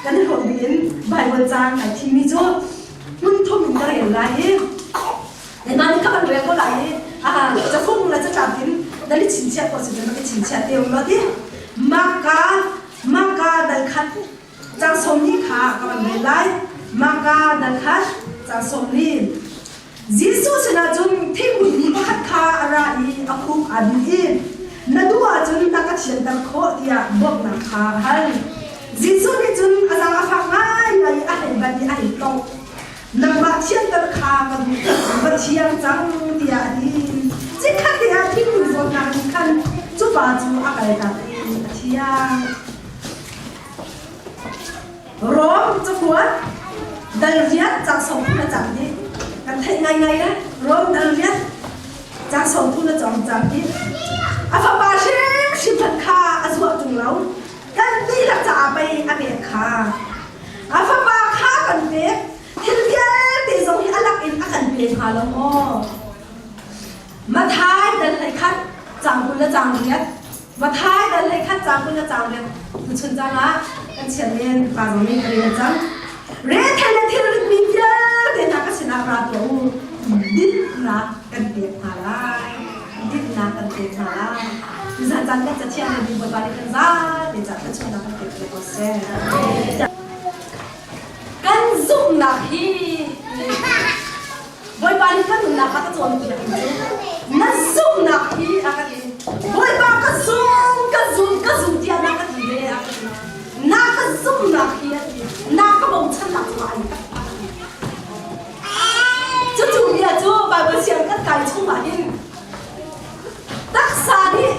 Kan i hrawm ding in Bible caang kai thimmi cu hmun thum in ka rel lai i nanmah nih ka van rel ko lai i cafung le catlap in nan i chinchiah khawh si cun nan i chinchiah te u law ti Maka Maka dal khat cang som ni kha ka van rel lai Maka dal khat cang som ni Jesuh sinah cun thinghmui pakhat kha a ra i a khuk aa bil i na duh ahcun na ka thianter khawh tiah bawmhnak kha a hal. Jesuh nih cun a zaang a fak ngaingai i a hei bat i a hei tongh. Nangmah thianter kha ka duh, va thiang cang tiah a ti. Chikkhat te ah thinghmui zawtnak nih khan cu pa cu a kaltak i a thiang. Rom cakuat dal riat cang sawm phun a cang dih. Kan theih ngaingai le Rom dal riat cang sawm phun a cong cang dih. A fapa hrimhrim hmanh kha a zuah ṭung lo. Kan dihlak caah pei a pek kha. A fapa kha kan pek. Thil vialte zong hi a lak in a kan pe hnga lo maw? Mathai dal hlei khat cang 20 le cang riat. Mathai dal hlei khat cang 20 le cang riat. Tuchun cang ah kan chiat men pa zong nih ka rian cang. Rethei le thilrit mi vialte hna ka sinah ra tuah u. Dinnak kan pek hna lai. Dinnak kan pek hna lai. Tuzan caan kan cathiang le Bawipa nih kan zapi ca thluachuahnak kan pek ko seh. Kan zumhnak hi Bawipa nih kan nunnak a ka cawnpiak mi cu na zumhnak hi a ka ti. Bawipa ka zum, ka zum, ka zum tiah na ka ti ve a ka ti. Na ka zumhnak hi a ti. Na ka bochannak cungah ai tak a ka ti. Cucu bia cu Bible siang kan kai chungah hin taksa nih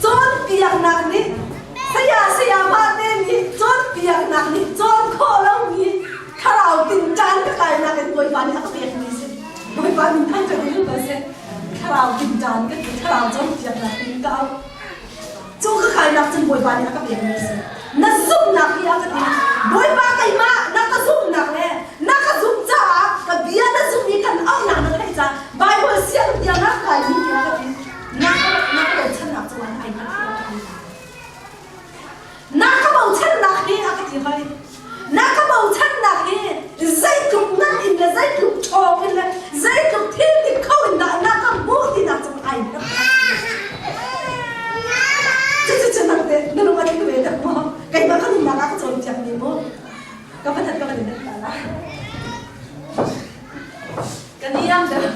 Cawnpiaknak nih saya sayama te nih cawnpiaknak nih cawn khawh lomi thlarau tinṭan ka kainak in Bawipa nih a ka pekmi si. Bawipa min thang ka dil ko seh. Thlarau tinṭan ka ti thlarau cawnpiaknak in ka auh. Cu ka kainak cun Bawipa nih a ka pekmi si. Na zumhnak hi a ka ti. Bawipa keimah na ka zumhnak le na ka zumh caah ka bia na zumh i kan auhnak na theih caah Bible siang tiang ah kaimi tiah ka ti. Na na ka bochannak cungah ai hngat hi a ka ti. Na ka bochannak hi a ka ti hoi. Na ka bochannak hi zeitluk ngan in le zeitluk ṭhawng in le zeitluk thil ti kho in dah na ka hmuh tinak cung ai hngat. Cucu cu nang te na lung a tling ve tak maw? Keimah ka nunnak ah ka cawnpiak mi mu. Ka pathat ka van in ta la. Kan iang deuh.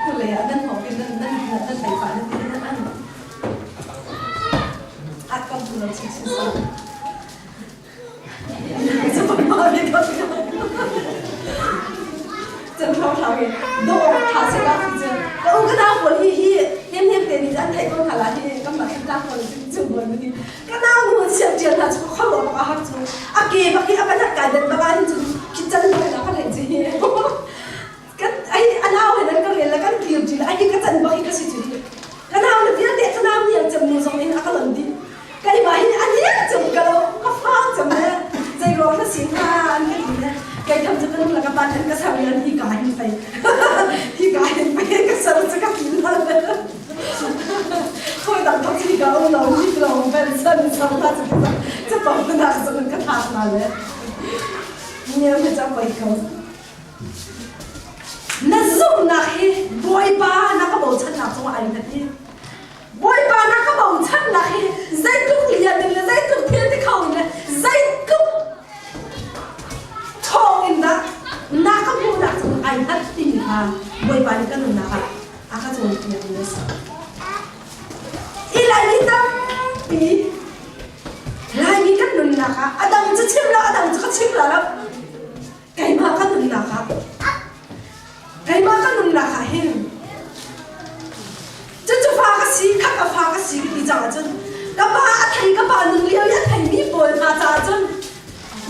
Kule ah nan hawk in nan nan nan thei pah nan ti nan an. At kam tu lo chin chin sa. Chan thlau thlau hi do tha se la chu ka u ka nau pawl hi hi nem nem te ni an thei ko khala hi kam ma tla pawl chu bon ni ka nau nu siam tial na chu khol lo ka hak chu a ke ba khi a ban kai den ba hin chu kitchen ba na ka thei chi kan ai anau he nan ka rel la kan kir ji la ai ka chan ba hi ka si chu ka nau na vialte ka nau ni ang cham nu zong in a ka lon di kai ma hi an lian cham ka lo ka fa cham le zei ro na sin ha an ka ti le kai tham chu ka nu la ka pan an ka sang lan hi ka hin fai hi ka hin fai ka sar chu ka pin la khoi dang thok chi ka um lo ni lo ben san sam la chu chu pa na chu ka tha na le ni am cha pai ko Na zumhnak hi Bawipa na ka bochannak cungah ai hngat i Bawipa na ka bochannak hi zeitluk lian in le zeitluk thil ti kho in le zeitluk ṭhawng in dah na ka hmuhnak cungah ai hngat timi kha Bawipa nih ka nunnak ah a ka cawnpiak mi a si. Hi Laimi tampi Laimi kan nunnak ah a dang cu chim lo a dang cu ka chim la lo keimah ka nunnak ah keimah ka nunnak ah hin cucu fa ka si kha ka fa ka si ka ti caah cun ka pa a thei ka pa nun lio i a theimi pawl hna caah cun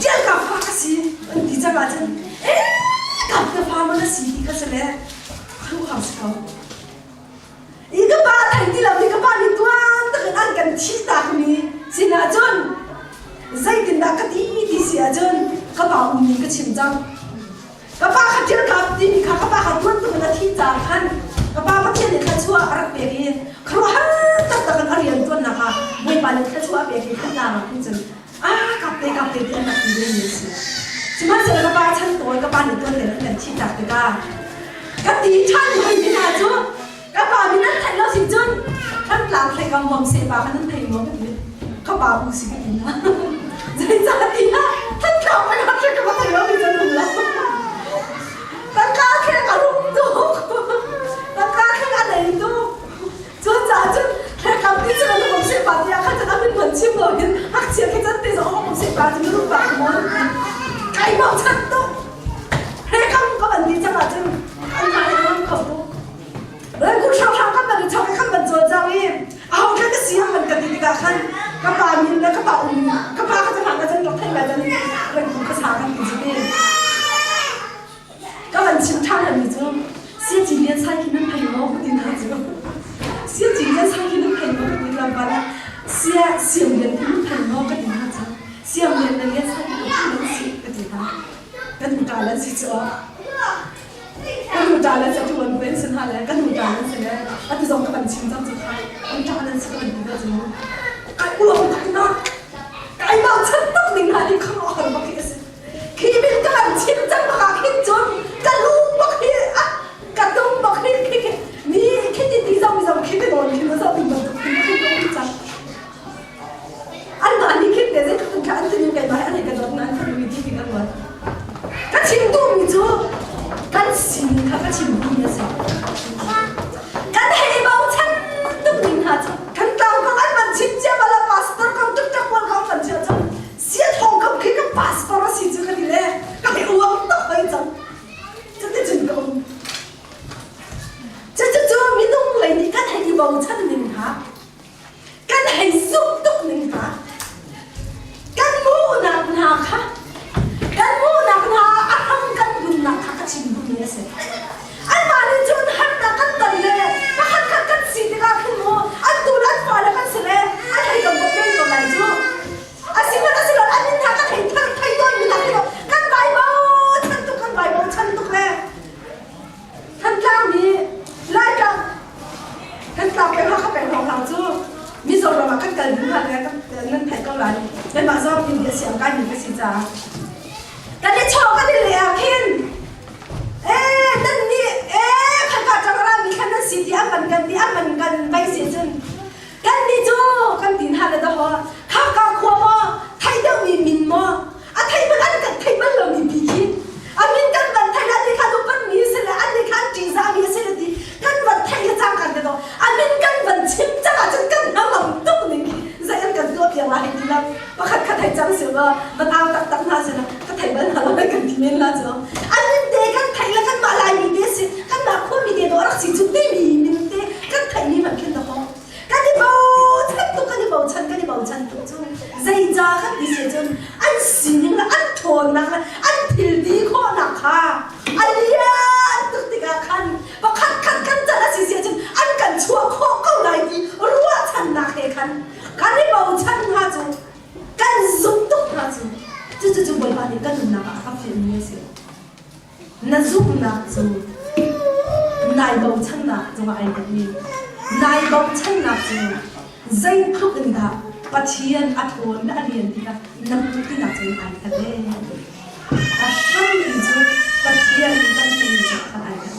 tial ka fa ka si an ti cang ah cun ee ka ka fa ma na si ti ka si le khuham si ko i ka pa thei ti lo i ka pa nih tuan takin an kan thih tak mi sinah cun zeitindah ka ti ti si ahcun ka pa um ning ka chim cang ka pa kha thil ka timi kha ka pa kha tuan tukin a thih caah khan ka pa Pathian nih thluachuah a rak pek i khuaruahhar taktak in a rian tuannak ah. Bawipa nih thluachuah a pek i Thantlang ah khin cun ah kap te kap te ti an rak ti ve mi a si. Sihmanhsehlaw ka pa chan tawi ka pa nih tuan tein an kan thih tak tikah ka ti ṭhan hoi mi hna cu ka pa min an theih lo si cun Thantlang thlekam bom se pa kha nan thei maw ka ti. Ka pa bu si ka ti hna. Zeicahtiah Thantlang peng ah thlek ka thei lo ti cun um lo. Tangka thlek a rum tuk. Tangka thlek a nei tuk. Cucaah cun thlekam ti cu an hom se pa tiah khan cun a min hman chim lo in ngakchia khi cun ti zong hom se pa cu minung pa maw kai bochan tuk. Thlekam ka van ti cang ahcun an mah in ram kho tuk. Rengkung hranghrang kan van i chok i kan van cawlcang i aho khan ka si ang van ka ti tikah khan ka pa min le ka pa um ka pa kha cun ka cun rak theih lai cun rengkung ka sa kan ti cu ti. Ka van chim ṭhan mi cu Siaci Lian Sai khi nan thei maw ka ti hna cu. Siaci Lian Sai khi nan thei maw ka ti lampan ah Sia Siam Lian khi nan thei maw ka ti hna cu. Siam Lian le Lian Sai khi nan si ka ti hna. Kan nu ṭa lan si cu aw. Ka nu ṭa lan si a ṭuan ven sin ha le ka nu ṭa lan si le atu zong ka van chim cang cu kha kan ṭa lan si ka van ti ve cu. Kai uang tak na. Kai bochan tuk ning hna hi khuaruahhar bak hi a si. Khi min ka van chim cang bak ah khin cun ka lu bak hi a ka tung bak hi khi khi mi khi ti ti zong zong khi ti nawn khi na zoh ding bantuk khi khi ka um cang. Anmah nih khin te zeitluk in kha an tinin keimah he an i ka dawt nain kan ui ti ti kan ruat. Ka chim duhmi cu kan sining kha ka chim duhmi a si. Kan hei bochan tuk ning hna cu kan tlang kong an van chim cia bala pastor kong tuk pawl kong van chia cang sia thong kam khi ka pastor a si cu ka ti le ka hei uang tuk hoi cang. Cuticun ka um. Cucu minung lei nih kan hei i bochan ning hna kan hei zumh tuk ning hna kan hmuhnak hna kha kan hmuhnak hna a hram kan bunnak kha ka chim duhmi a si. Anmah nih cun harnak kan ton le pakhat khat kan si tikah khin mu an tu le an fale kan si le an hei kan bawmh men ko lai cu. Asihmanh asilo an min hna kan hei thar thei tawn mi hna khi kan Bible chan tuk kan Bible chan tuk le Thantlang nih Laitlang Thantlang peng Hakha peng hrawnghrang cu Mizoram ah kan kal ding hna le nan theih ko lai. Kanmah zong India siang kai mi ka si caah. Kan i chawh kan i le ah khin ee nan nih ee khaka ṭang mi khan nan si ti an van kan ti an van kan vai si cun kan nih cu kan tin ha le daho khaka khua maw thei deuh mi min maw a thei bal an kan thei bal lo mi pi khi a min kan van thei la ti kha tu pan mi si le an ni kha an ṭihzah mi si le ti kan van thei le cang kan te to a min kan van chim cang ah cun kan hnangam tuk ning khi zei an kan tuah piak la hei ti lo pakhat kha thei cang si law van au tak tak hna si la ka thei bal hna lo kan ti men la cu an min te kan thei le kan mah lai mi te si kan mah khua mi te do rak si cu ti mi min te kan thei mi man khin da ko kan i bochan tuk kan i bochan kan i bochan tuk cu zeica kan ti si cun an sining le an ṭhawnnak le an thil ti khawhnak kha a lian tuk tikah khan pakhat khat kan can a si si ahcun an kan chuah khawh ko lai ti ruahchannak he khan kan i bochan hna cu kan zumh tuk hna cu cucu cu Bawipa nih kan nunnak ah a ka fialmi a si. Na zumhnak cu nai bochannak cungah ai hngat i nai bochannak cu zeitluk in dah Pathian a ṭhawn le a lian ti kha na hmuh tinak cun ai hngat ee. A hrampi cu Pathian kan hmuhning cungah khan ai hngat.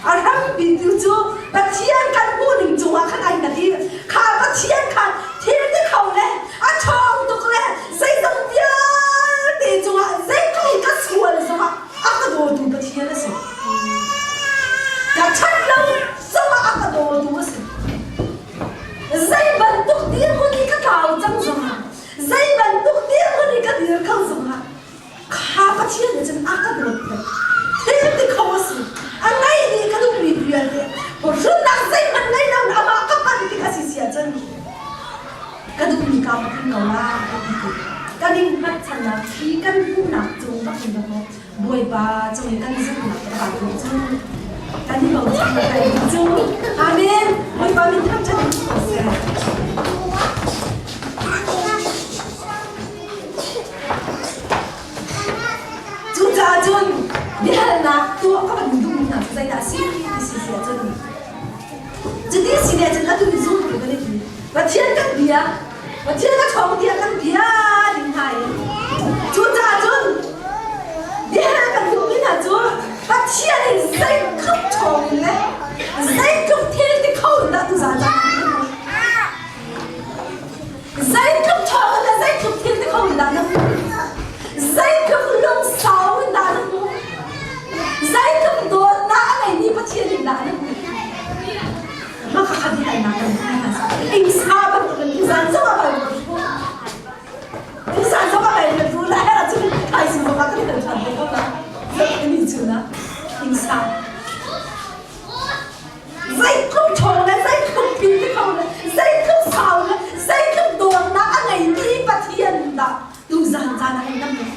A hrampi tu cu Pathian kan hmuhning cungah khan ai hngat i kha Pathian kha thil ti kho le a ṭhawng tuk le zeizong vialte cungah zeitluk in ka sual zongah a ka dawtu Pathian a si. Ka ṭhat lo zongah a ka dawtu a si. Zei bantuk dirhmun i ka tlau cang zongah, zei bantuk dirhmun i ka dir kho zongah, kha Pathian nih cun a ka dawt peng. Thil ti kho a si. A ngei dih ka duhmi vialte runnak zeihmanh ngei lo in amah ka panh tik a si si ahcun ka duhmi kaa va tling ko la ka ti ti. Kan in hngatchannak khi kan hmuhnak cung bak in dawh Bawipa cung i kan zumhnak ka pa tu cu kan i bochan kai cu. Amen. Bawipa min thangṭhat in ko seh. Cucaah cun biahalnak tuah ka van duhmi hna cu zeidah a si ti si si ahcun cuti si le cun atu hi zumtu kan i ti. Pathian kan bia, Pathian a ṭhawng tiah kan bia ding hna i cucaah cun bia kan duhmi hna cu Pathian in zeitluk ṭhawng in le zeitluk thil ti kho in dah tuzaan caan Zeitluk ṭhawng in le zeitluk thil ti kho in dah na hmuh? Zeitluk lungsau in dah na hmuh? Zeitluk dawtnak a ngeimi Pathian in dah na hmuh? Mah kha khat hi nak kan Ingsa bantuk in tuzaan zong ah Bible fu. Tuzaan zong ah Bible fu la her ahcun thaizing zong ah kan hal ṭhan te ko la. Ni chun ah ingsa. Zeitluk ṭhawng le zeitluk pin ti kho le zeitluk sau le zeitluk dawtnak a ngeimi Pathian dah tuzaan caan ah hin kan hmuh.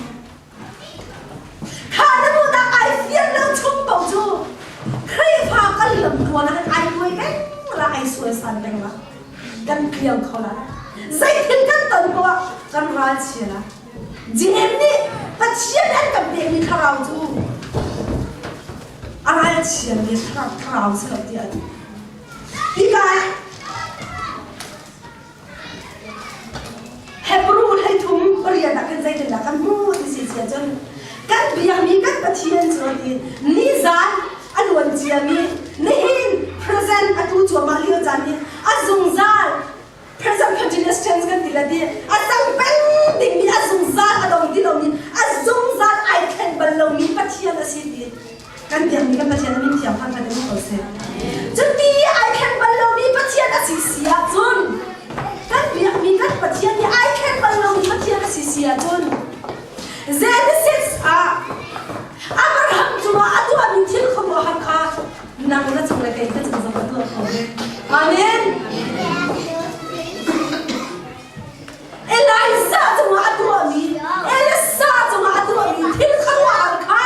Kha na hmuhnak ai fian lo chung paoh cu Khrihfa kan lamtluan ah hin ai tuai peng la ai suaisan peng la kan tliang kho la. Zeithil kan ton poah ah kan ralchia la. Jeim nih Pathian an kan pekmi thlarau cu a ralchiami thlarau si lo tiah a ti. Hika Hebrew 33 pariat ah khan zeitindah kan hmuh ti si sia cun kan biakmi kan Pathian cu ti nizan a luan ciami nihin present atu cuahmah lio caan hi a zungzal present continuous tense kan ti la ti a cang peng dingmi a zungzal a dong ti lomi a zungzal ai thleng bal lomi Pathian a si ti kan biakmi kan Pathian a min thiang kha kan ko seh cuti ai thleng bal lomi Pathian a si si ahcun kan biakmi kan Pathian hi ai thleng bal lomi Pathian a si si ahcun Genesis ah Abraham cungah a tuahmi thil khuaruahhar kha nang na cung le kei ka cung zong a tuah kho ve. Amen. Elijah cungah a tuahmi, Elisa cungah a tuahmi thil khuaruahhar kha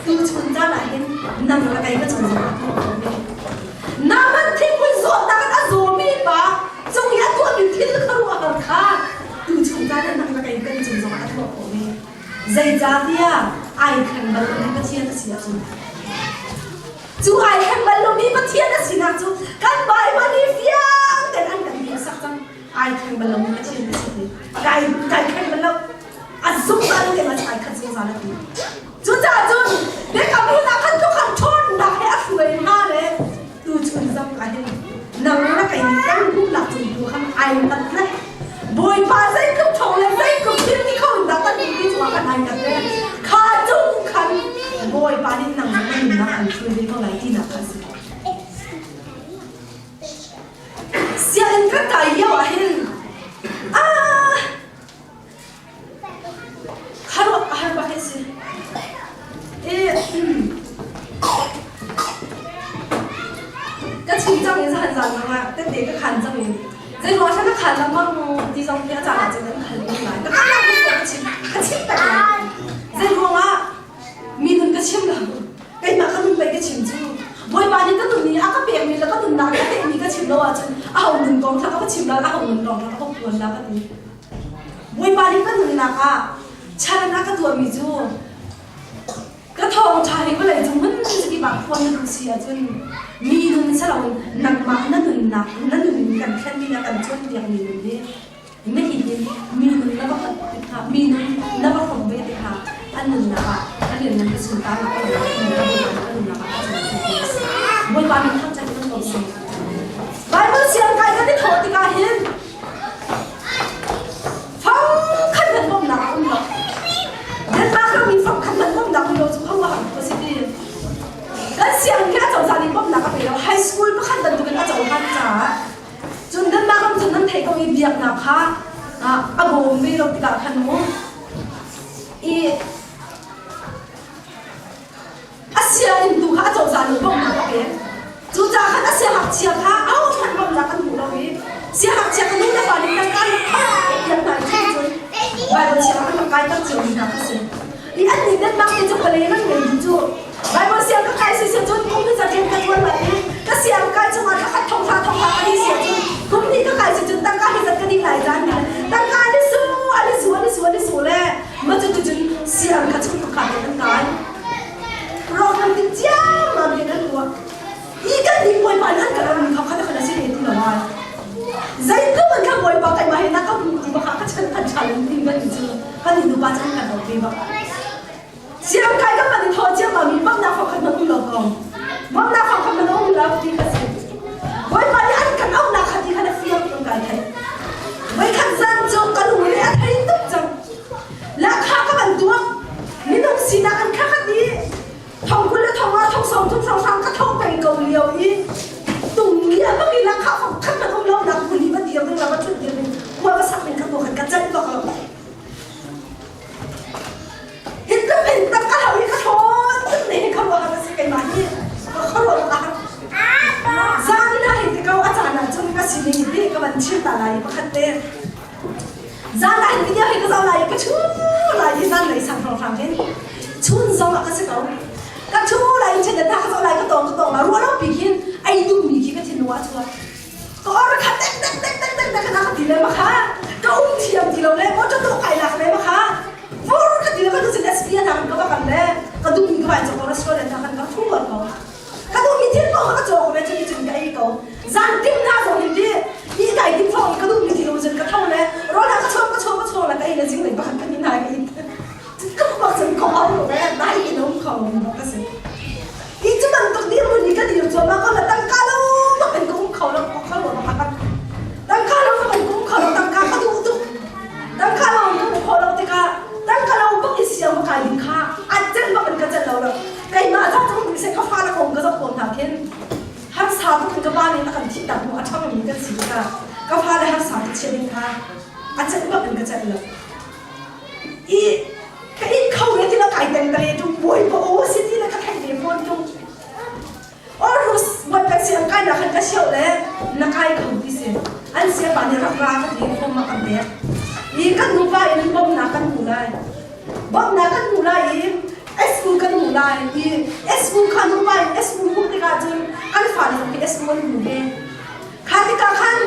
tuchun caan ah hin nang le kei ka cung zong a tuah kho ve. Naaman thingpui zawtnak in a zawmi pa cung i a tuahmi thil khuaruahhar kha tuchun caan ah nang le kei kan cung zongah a tuah khawh ve. Zeicahtiah ai thleng bal lomi Pathian a si ahcun cu ai thleng bal lomi Pathian a sinak cu kan Baibal nih fiang tein an kan sak cang. Ai thleng bal lomi Pathian a si ti. Kai kai thleng bal lo. A zungzal in keimah cu ai khat zungzal a ti. Cucaah cun biakam hlun ah khan tluk khan ṭhawnnak he a hruai hna le tuchun zong ah hin nang na kei nih kan hmuhnak cung tu khan ai ngat le Bawipa zeitluk ṭhawng le zeitluk thil ti kho in dah kan hmuh ti cungah khan ai ngat le kha cung khan Bawipa nih nang na nunnak an hruai ve ko lai tinak kha a si. Sianginn kan kai lio ah hin ah Kharuah a har bak hi si. I ka chim cang i zan zan zong ah tette ka khan cang i zeiruang ah ka khan lengmang ti zong hi a caan ah cun an hal men lai. Ka khan lengmang ka chim ka chim peng lai. Zeiruang ah mi nun ka chim lo. Keimah ka nun pei ka chim cu. Bawipa nih ka nun nih a ka pekmi le ka nunnak a ka pekmi ka chim lo ahcun aho nun kong kha ka va chim lai, aho nun kong kha ka va phuan la ka ti. Bawipa nih ka nunnak ah chan a ka tuahmi cu ka thawngṭha hi vawlei cung hmun kip ah phuan na duh si ahcun mi nun si loin nangmah na nunnak na nun in kan thlenmi le kan cawnpiakmi nun hi na hin in mi nun na va hot tik hna mi nun na va hrawm ve tik hna an nunnak ah a lianngan ka sunparnak a nunnak a nunnak ah a Bawipa min thangṭhat in ko seh. Bible siang kai kan i thawh tikah hin Fangkhat nan bawmhnak a um lo. Denmark ram i fangkhat nan bawmhnak um lo cu kho a har si ti. Kan sianginn hi a cozah nih bawmhnak a pe lo. High school pakhat bantukin a cohlan caah cun Denmark ram cun nan theih ko i biaknak kha a bawm ve lo tikah khan mu i A sianginn tu kha a cozah nih bawmhnak a pek. Cucaah khan a siangngakchia kha ahohmanh bawmhnak an hmu lo i siangngakchia kha nu le pa nih tangka nih piak hna i cuticun Baibal sianginn an rak kaiter ciomi hna kha si. I an nih Denmark te cu pale nan ngei dih cu. Baibal siang ka kai si si cun kum hi cazin ka ṭuan lai i ka siang kai chungah thla khat thong hra thong hra ka dih si ahcun kum hnih ka kai si cun tangka hi zat ka dih lai caan tangka an i su an i su an i su an i su le ma cuticun siang kha chung kha an kai. Program tin ciammam in an tuah. Hi kan nih bawipa nih an kan mi kha kha khan a si ti lo ai. ve bak. Siang kai ka man thaw cia ma mi bawmhnak fangkhat man um lo ko. Bawmhnak fangkhat man um lo ti kha si. Bawipa nih an kan auhnak kha ti kha na fiang tung kai thei. Voikhat zan cu ka lung le a thei tuk cang. Lahkhah ka van tuak. Minung sinak an kha khat i thong 20 le thong nga thong 30 hrawnghrang ka tho peng ko lio i tung lia bak i lahkhah fangkhat man um lo nak hmun i va dir ding la va thut dir ding khua va sak ding kha khat ka celh bak lo. Hi tluk in tak ka hau i ka thawn tuk ne hi khuaruahhar a si keimah hi ka khuaruah a har. Zan na hei ti ko a caan ah cun ka sining hi ka van chim ta lai pakhat te. Zan ah hin video hi ka zoh lai i ka chu lai i zan lei sang hrawnghrang hin chun zong ah ka si ko. Ka chu lai i chen ta ka zoh lai ka tawng ka tawng la ruah lo pi khin ei duhmi khi ka thinlung ah a chuak. Ka or kha tek tek tek tek tek tek ka ti le ma kha ka um thiam ti lo le motor to kai lak le ma kha vur ka ti le ka tu sin SP na ka va kan le ka duh mi ka vai chok restaurant na kan ka thu war ko ka duh mi thil ko ka chok le chun chun ka ei ko zan tim na zo hin ti i kai tim phong ka duh mi thil lo cun ka tho le ro na ka chok ka chok ka chok la ka ei le jing le ba kan ni na ka in ka ba cun ko au le dai in um kho ka si Hi cu bantuk dirhmun i ka dir cuahmah ko la tangka lo bak in ka um kho lo kho lo bak tangka lo bak in ka um kho lo tangka ka duh tuk tangka lo in ka um kho lo tikah tangka lo bak i siang kai ding kha a celh bak in ka celh lo lo keimah ca cu um seh ka fa le kong ka zoh ko hna khin harsa tuk in ka pa nih a kan thih tak hnu a ṭhangmi kan si tikah ka fa le harsa tuk chia ding kha a celh bak in ka celh lo i ka in kho ve ti la kai teng tale tu bawipa aw si ti la ka theih ve fawn tung Aarhus wat kan siang kai na khan ka siau le na kai kho ti si an sia pa nih rak ra ka ti form ma kan pek i kan nupa in bawmnak kan hmu lai bawmnak kan hmu lai i SU kan hmu lai i SU kha nupa in SU hmuh tikah cun kan fale zong hi SU an hmu ve kha tikah khan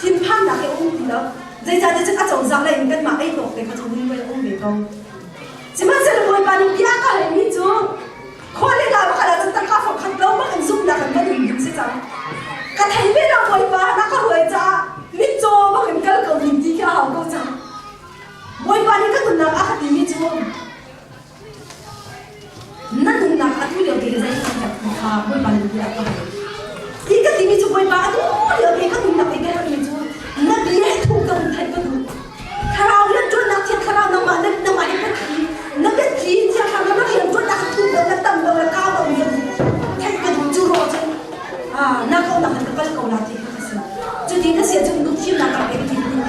thinphannak hi a um ti lo. Zeicahtiah cun a cozah lei in kanmah ei tawk te kha cu hun voi a um ve ko. Sihmanhsehlaw Bawipa nih bia ka halmi cu khual le la pakhat ah cun tangka fang khat lo bak in zumhnak in van um ding si cang. Ka thei ve lo Bawipa na ka hruai caah mitcaw bak in kal ko ding ti khi a hau ko cang. Bawipa nih ka nunnak a ka timi cu Na nunnak atu lio te zei kan herh ti kha Bawipa nih bia a ka hal. Hi ka timi cu Bawipa atu lio te ka nunnak i ka herhmi cu na bia hi thuk ka hun theih ka duh. Thlarau rianṭuannak thiang thlarau nangmah na nangmah hi biathli na biathli thiang thlarau na rianṭuannak thuk deuh le tam deuh le kau deuh mi theih ka duh cu ruah cun na ko nak ka kal ko la ti kha ka si. Cuti na si ahcun duhthimnak ka pek ti duhthim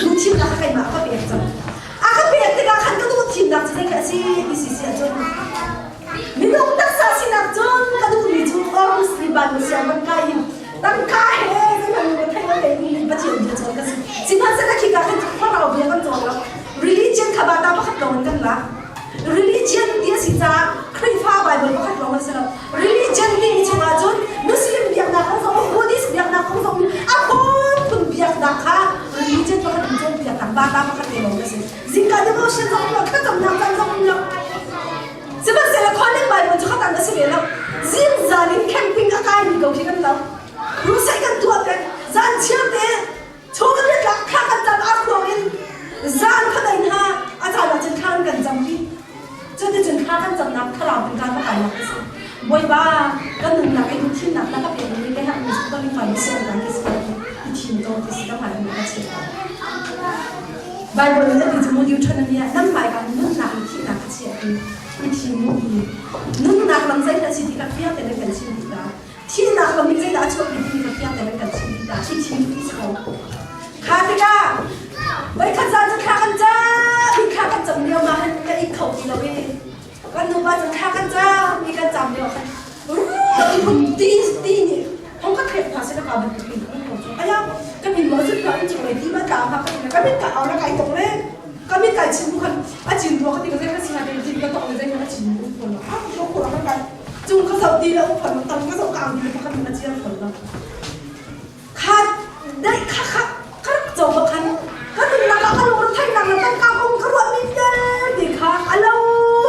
duhthimnak ka keimah ka pek cang. A ka pek tikah khan ka duh thimnak cu zei khi a si ti si si ahcun minung taksa sinak cun ka duhmi cu Aarhus Bible sianginn kai in tangka he zeihmanh ka thei lo mi Pathian bia cawn ka si. Sihmanhsehlaw khika khan thlarau bia kan cawn lo. Religion kha bata pakhat lawng in kan lak. Religion ti a si caah Khrihfa Bible pakhat lawng a si lo. Religion timi chungah cun Muslim biaknak kong zong Buddhist biaknak kong zong a phunphun biaknak kha religion pakhat in cawnpiaknak bata pakhat te lawng a si. Zingka devotion zong um lo, thlacamnak caan zong um lo. Sihmanhsehlaw calling Bible cu khat an a si ve lo. Zingzan in camping a kaimi ko khi kan lo. Crusade kan tuah peng. Zan chiar te chun le tlak thla kan cam a khuang in zan khat in ha a caan ah cun thla kan cam pi. Cuticun thla kan camnak thlarau kan kan pakainak a si. Bawipa, kan nunnak i thimnak na ka pekmi ka herhmi cu kan fai siang kan ti si i thim ko ti si ka hmai ka chim ko. Bible nih a ti cu mu Deuteronomy ah nan hmai kan nunnak in thihnak ka chiah ti i thim mu ti nunnak lam zeidah si ti ka fiang tein kan chim ti ta thihnak lam in zeidah a chuak ti ti ka fiang tein kan chim ti ta i thim ti si ko. Kha tikah voikhat zan cu thla kan cam i thla kan cam lio ma han ka ik kho ti lo i kan nupa cu thla kan cam i kan cam lio khan phun ti ti nih hong ka thek hna sila ka bantuk in kan ko cu aya ka min mo zut ka in chung lei ti ma tla ha ka ka min ka au la kai tok le ka min kai chim khan a chin tua ka ti ka zai ka singa te tin ka tok le zai ka chin mu phon lo a ko ko ka kai chung ka zau ti la u phon tam ka zau ka ang ti la ka min a chiang phon lo Kha daih kha kha ka rak co bak khan ka nunnak ah ka lungretheihnak le tangka kong ka ruahmi vialte kha a lo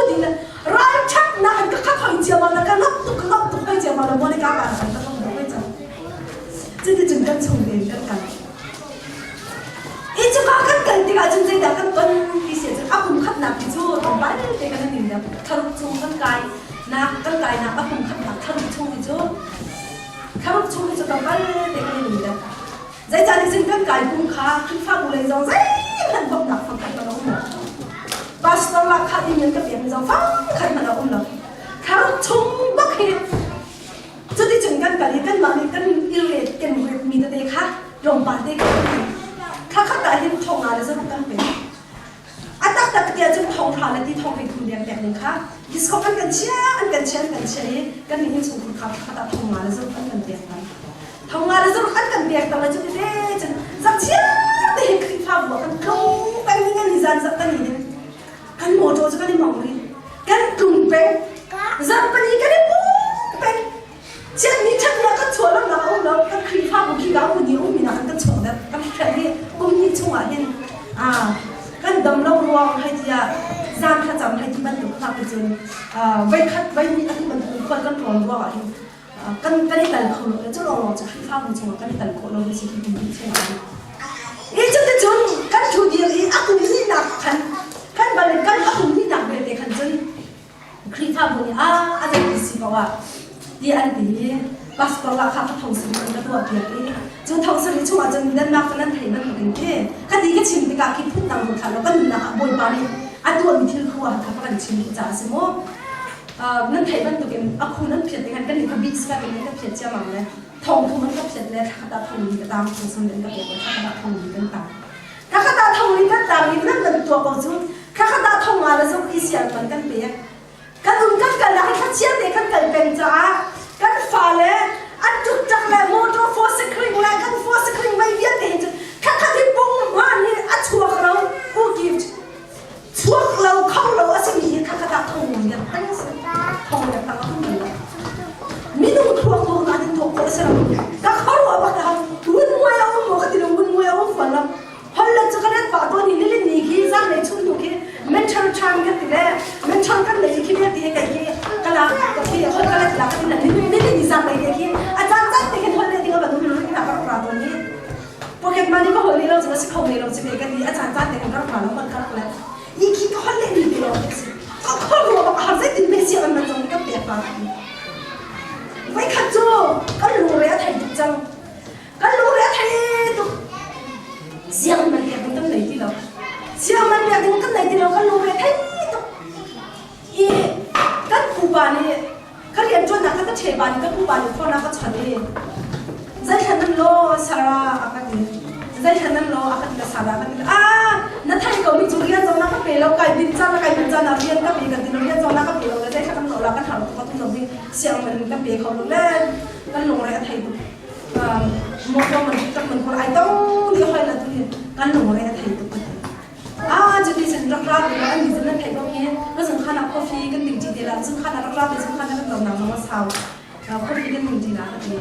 ding le ralṭhatnak in ka khat hoi ciammam le ka ngamh tuk ka ngamh tuk hoi ciammam le Monica pa khan ka ngamh tuk hoi cang. Cuticun kan chung tein kan kal. I cuka kan kal tikah cun zeidah kan ton ti si. chung kan kai nak kan kai nak a kum khatnak thlaruk chung hi cu thlaruk chung hi cu tlawmpal te kan i le zeicah nih kan kai kum kha Khrihfabu lei zong zeihmanh bawmhnak fangkhat kan um lo. Pastor la kha in ka pek mi zong fangkhat hmanh a um lo. Thlaruk chung bak hi cuticun kan kal i kanmah nih kan i ret kan ret mi tete kha tlawmpal te kan thla khat ah hin thong nga le zaruk kan pe. A taktak tiah cun thong hra le ti thong hleithum deng pek ning kha disco kan kan chia an kan chia an kan chia i kan nih innchungkhar kha thla khat ah thong nga le zaruk an kan pek hna. Thong nga le zaruk an kan pek tang le cuti te cun zakchia te hin Khrihfabu ah kan tlung peng ning an ni zan zak kan hin kan motor cu kan i mong rih kan tlung peng zarhpani kan i pum peng Chiatni ṭhatni ah kan chuah lonak a um lo. Kan Khrihfabu khi ka um ni um mi nak kan chuak deuh. Kan hrial hi kum hnih chungah hin kan dam lo ruang hei tiah zan thlacam hei ti bantuk hna khi cun voikhat voihnih atu bantuk khual kan tlawn ruangah hin kan kan i tal kho lo le cu lawng cu Khrihfabu chungah kan i tal khawh lo mi si hi kum hnih chungah hin. I cuticun kan ṭhu dir i a kum hnihnak khan kan bal kan a kum hnihnak belte khan cun Khrihfabu nih a a zeiti si ko ah ti an ti i pastor lah kha ka thong sari an ka tuah piak i cu thong sari chungah cun nanmah ka nan thei bantukin khi ka ti ka chim tikah khi phun dang ruat hlah law kan nunnak ah Bawipa nih a tuahmi thil khu ah kha ka kan chim duh caah a si mu nan theih bantukin a khu nan phiat tikhan kan nih kha bih sika kan ka phiat ciamam le thong thum an ka phiat le thla khat ah thong li ka tang thong sum an ka pek le thla khat ah thong li kan tang thla khat ah thong li kan tang i nan kan tuah ko cu Thla khat ah thong nga le zuk i sial man kan pek. Kan um kan kal nak thla chia te kan kal peng caah kan fale an tuk le motor forsikring le kan forsikring mei vialte hi cu thla khat hi pung hman hi a chuak lo who gift chuak lo kho lo a simi hi thla khat ah thong ngun deuh tang thong deuh tang a um lo minung thuak tuak na in tuak khawh a si lo ka khuaruah bak ta wun muai a um maw ka ti lo wun muai a um fawn lo Holland cu ka let pah tawn i nilin ni khi zanlei chung hnu khi mentor time kan ti le mentor kan nei khi vialte he kai khi kala ka khi hol ka let la ka ti na nilin ni zanlei te khi a caan caan te khin hol le ding a ban um ring na ka rak ra tawn i pocket money ka hol ni lo cu a si kho ne lo ci ka ti a caan caan te khin ka rak ra lo hol ka rak let i khi ka hol le ni ti lo si ka khol ruwa bak har zei tin me si an man zong ka pek pa voi khat cu kan lungre a thei tuk cang Kan lungre a thei tuk. Siang man pek ding kan nei ti lo. Siang man pek ding kan nei ti lo kan lungre a thei tuk. I kan pupa nih ka rian ṭuannak ka ka ṭhepa nih ka pupa nih phone a ka chawnh i zeithlan nan law Sarah a ka ti. Zeithlan nan law a ka ti ka Sarah ka ti. Ah na thei ko mi cu rian zong na ka pe lo kai din caan kai din caan ah rian ka pe kan ti lo rian zong na ka pe lo le zeithlan kan lo la kan har tuk ka tu zong hi siang man kan pe kho lo le kan lungre a thei tuk. Motor man tuk man hol ai to ni hoi la tu ni kan lungre a thei tuk ah cuti sin rak ra ti an ni nan thei ko hi na zung khan ah coffee kan ding ti te la zung khan ah rak ra te zung khan ah kan lo nang lo sau coffee kan ding ti la ka ti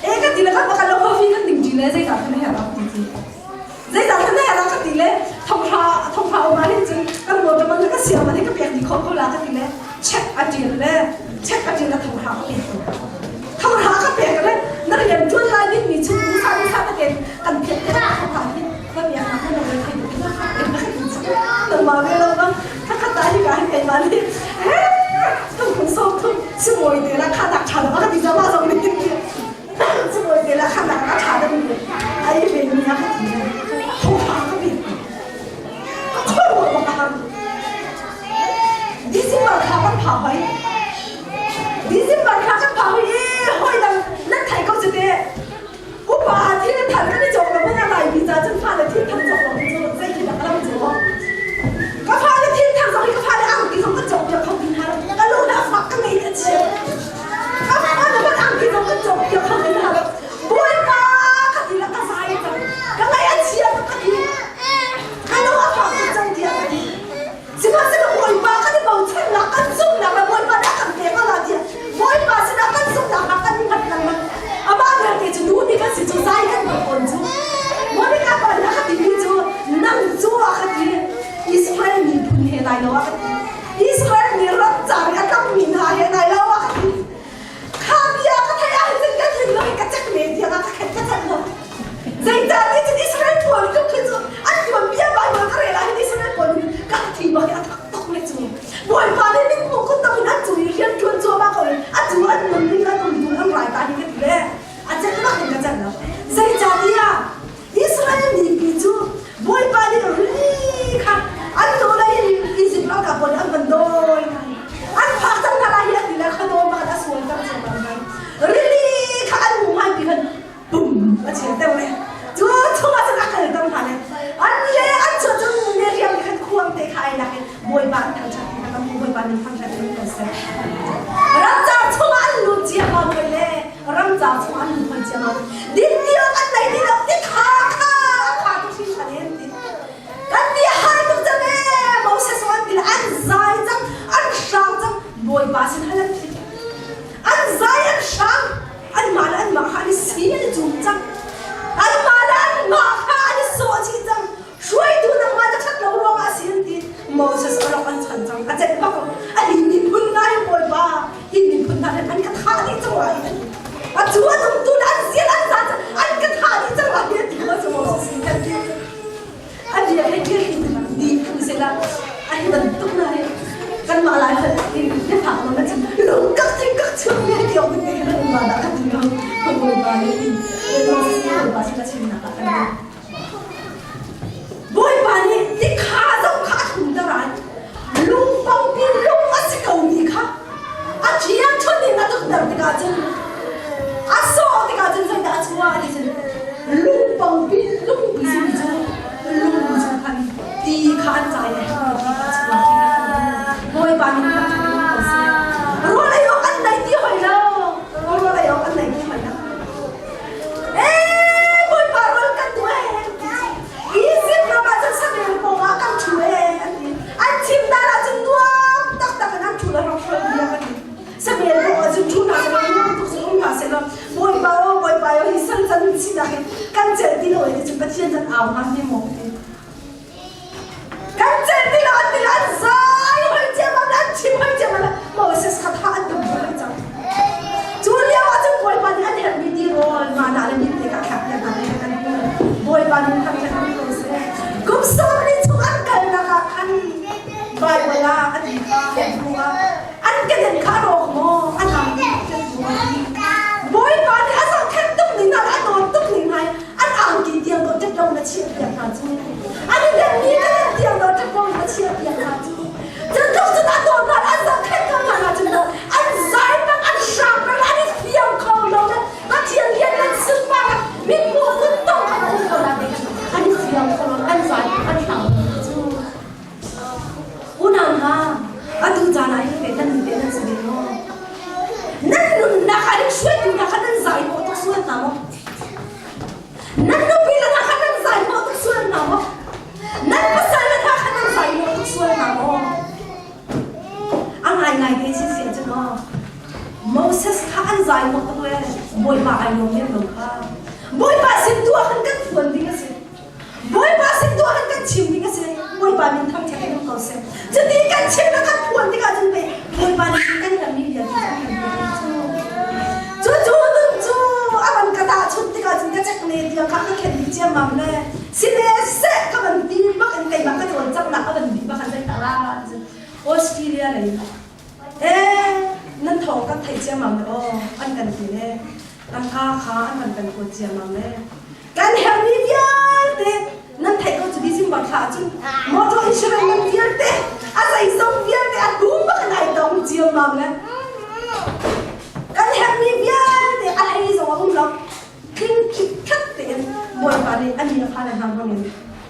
e ka ti le kan bakal lo coffee kan ding ti le zei dah kan herh ti ti zei dah kan herh ka ti le thong hra thong hra uma hin cun kan motor man ka siam man ka pek di kho ko la ka ti le check a ṭial le check a ṭial le thong hra ka pek thong hra ka pek le na rian ṭuan lai ding mi chung sa sa ta ken kan phiat te thong hra hi ka pek na kan lo thei tu nang ma ve lo bang kha kha ta hi ka hi kai ma ni tung khung so thum si moi te la kha dak tha la ka ti jama zong ni si moi te la kha dak ka tha da ni ai ve ni ka ti thong hra ka pek ka khor wa ka ham December thla kan phak hoi. December thla kan phak hoi i hawi dang nan thei ko cu te. Upa. Tikha zong kha a thumter ai. Lungpangpi lung a si ko mi kha a ṭhiangṭhunh in a tukter tikah cun a sawh tikah cun zeidah a chuah ti cun lungpangpi lungpi simi cu lung chung khan ti kha an cai le ti kha a chuak ti kha Bawipa min kha ṭhat ko seh. Rawl ei awk an nei ti hoi lo. Rawl ei awk an nei ti hoi lo. Ee Bawipa rawl kan duh ee. Izipt ram ah cun saṭil pawngah kan ṭhu ee an ti. An chim dan ah cun nuam taktak in an ṭhu le hrokhrol bia kan ti. Saṭil pawngah cun ṭhu hna seh law nuam tuk cun um hna seh law Bawipa aw Bawipa aw hi sal can sinak hi kan celh ti lo ee ti cun Pathian can au hnga hme maw ka ti. Kan celh ti lo an ti lo an zai hoi ciammam le an chim hoi ciammam le Moses kha thah an tum hoi cang. Cu lio ah cun Bawipa nih an herhmi tirawl mana le minte kha thlak piak hna le kan hmuh. Bawipa nih thangṭhat mi ko seh. Kum 40 chung an kalnak ah khan Baibal ah an kha an hmuh ah an kedan kha a rawk maw an ang Bawipa nih a zohkhenh tuk ning hna le a dawt tuk ning hna an angki tiang dawh ṭek lo na chiah piak hna cu. An i denmi kedan tiang dawh ṭek lo na chiah piak hna cu. Cu cun a dawt hna an zohkhenh ko hna cun an zai bang an hrang bang an i fiang kho lo le Pathian lian an sunparnak mithmuh vun tong kha um ko la an i fiang kho lo an zai an hrang cu unau hna atu caan ah hin pe nan te nan si ve maw nan nunnak ah hin hruaitu hna kha nan zai maw tuk sual hna maw Nan nupi le hna kha nan zai hnawh tuk sual hna maw? Nan pasal le hna kha nan zai hnawh tuk sual hna maw? A ngaingai te si si ahcun aw Moses kha an zai hnawh tuk le Bawipa ai lawm lem lo kha. Bawipa sin tu ah khan kan phuan ding a si. Bawipa sin tu ah khan kan chim ding a si. Bawipa min thangṭhat in um ko seh. Cuti kan chim le kan phuan tikah cun pei Bawipa nih kan herhmi vialte cu kan pek cu. Cucu nun cu a van ka tahchunh tikah cun ka cek ne tiang kha ka khen dih ciammam le sile seh ka van ti bak in keimah ka cawlcanghnak a van dih bak an zei ta la Australia lei eh nan thawng kan theih ciammam le aw an kan ti le tangka kha an van kan kuat ciammam le Kan herhmi vialte nan theih ko cu December thla ahcun motor insurance man vialte a zeizong vialte a dum bak in ai dong ciammam le kan herhmi vialte a hlei zong a um lo tling khitkhat tein Bawipa nih a mi a fa le hna hmang in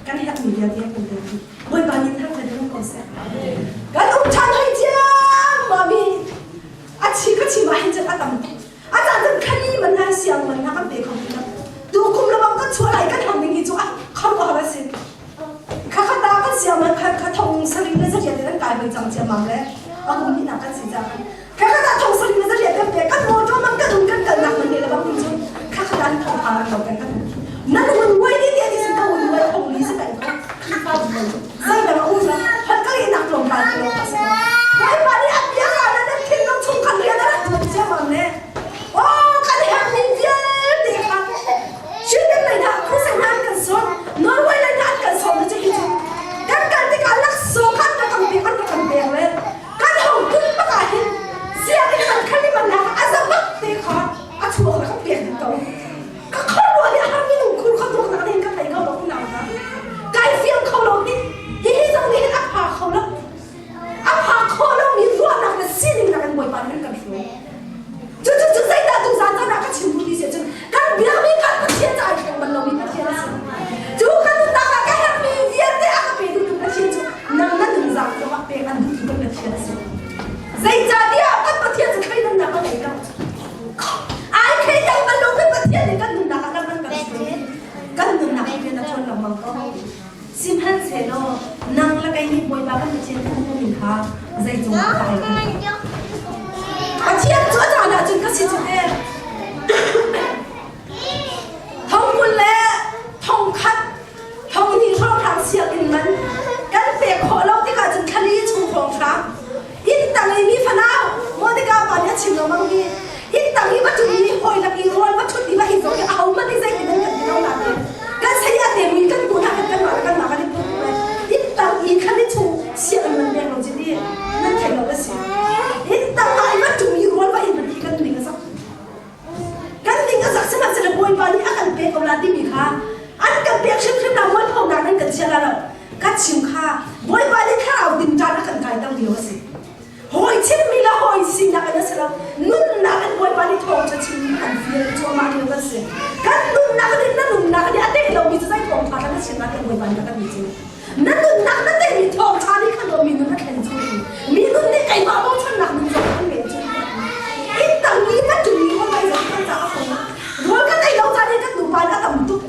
kan herhmi vialte a kan pek Bawipa nih thangṭhat in um ko seh kan um ṭhan hoi ciammam i a chi ka chim ah hin cun a tam A caan cun khani man nai siang man na kan pe kho ti lo. Tu kum le bang kan chuah lai kan hang ding hi cu a kharuahar a si. Kha kha ta kan siang man kha kha thong sarin le zariat in an kai hoi cang ciammam le a kum hnih nak kan si ca khan. Kha kha ta thong sarin le zariat kan pe kan motor man kan um kan kalnak man ne le bang ding cu kha kha ta thong pha lo kan kan nan hun wai ni ti sin ka hun wai thong ni si kan ko Khrihfa bu zei dang a um lo hal ka lehnak tlawmpal te lawng a si Bawipa nih a bia na nan thinlung chung khan rian a rak tuan ciammam le oh kan herhmi vialte kha Sweden lei hna Khusen hna an kan sawm Norway lei hna an kan sawm cu hi cu kan kal tikah laksawng kha an rak kan pek an rak kan pek le kan hong tlun bak ah hin sianginn man khan i man nak a za bak te kha a chuak le kan pek dih ko ka khuaruah hi a har minung khur kha tuak nak in ka thei kho lo unau hna kai fiang kho lo hi hihi zong nih hin a pha kho lo a pha kho lo mi ruahnak le sining nak in bawipa nih kan hruai cu cu cu zeidah tu zan caan ah ka chim duh ti si cun kan biakmi kan Pathian ca ai thleng bal lomi Pathian a si cu kan nunnak ah ka herhmi vialte a ka pe duhtu Pathian cu nang na nunzang zong ah pek an duhtu kan Pathian a si zeicahtiah kan Pathian cu thleidannak a ngei lo Ai thei dang bal lo kan Pathian nih kan nunnak ah kan kan kan hruai. Kan nunnak hi rian a ṭuan lengmang ko. Sihmanhsehlaw nang le kei nih Bawipa kan Pathian kan hmuhmi kha zeicung ah dah ai Pathian cu a caan ahcun ka si cu te. Thong 20 le thong khat thong hnih hrawnghrang sianginn man kan pek khawh lo tikah cun thlali chung hrawnghrang inn tang i mi fanau Monica pa nih a chim lengmang hi inn tang i va ṭum i hawi lak i rawl va ṭhut i va hi zong hi ahohmanh nih zeitin an kan ti lo nain kan saya te mui kan hmuh hna kan kanmah le kanmah kan i put inn tang i thlan i chung sianginn man pek lo ci ti nan thei lo a si inn tang ah i va ṭum i rawl va in hi kan ning a zak. ka ti cu. Na nunnak na teimi thawngṭha nih khan mi nun a thlen cu mi nun nih keimah bochannak nun zong an ngei cu. Inn tang i na ṭum i kai zong kan caah a fawi. Rawl kan ei lo caan hi kan nupa in a tam tuk.